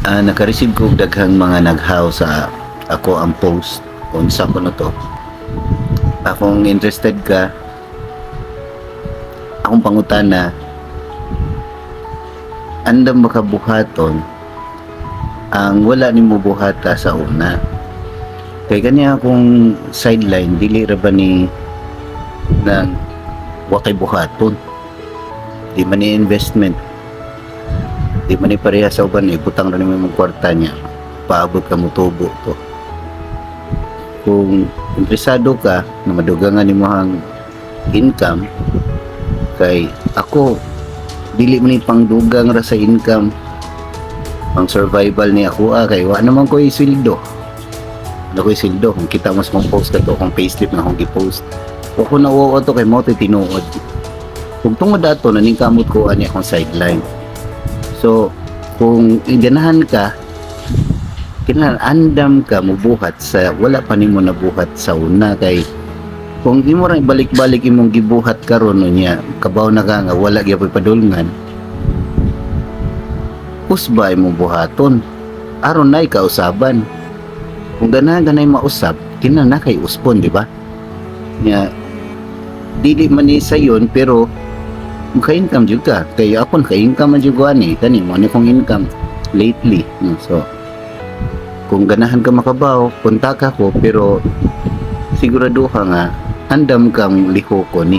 Naka-receive ko og daghang mga naghaw sa ako ang post unsa ko no to. Akong interested ka, akong pangutana, andam ba ka buhaton ang wala nimo buhata sa una? Kay kani akong sideline, dili ra ba ni nang wa kay buhaton? Di man ni investment, di man ni pareha sa uban, ibutang ra nimo imong kwarta niya paabot ka motubo to. Kung interesado ka na madugangan nimo ang income, kay ako dili man ni pangdugang ra sa income, pang survival ni ako ah, kay wa naman ko isweldo, wala ko isweldo. Kung kita mas mong post kato akong payslip nga akong gi-post, wa ko nauwa to kay mao to'y tinuod. Kung tungod ato naningkamot ko ani akong sideline. So kung ganahan ka, kinahanglan andam ka mubuhat sa wala pa nimo nabuhat sa una, kay kung imo ra ibalik-balik imong gibuhat karon niya, kabaw na ka nga wala gyapoy padulngan, usba imong buhaton aron nay kausaban. Kung ganahan ka nay mausab, kinahanglan na kay usbon, di ba? Nya dili man ni sayon, pero maka-income jud ka, kay ako naka-income man jud ko ani. Kani mo ni kong income lately, no? So kung ganahan ka makabaw, kontak ako, pero sigurado ka nga andam kang lihoko ni.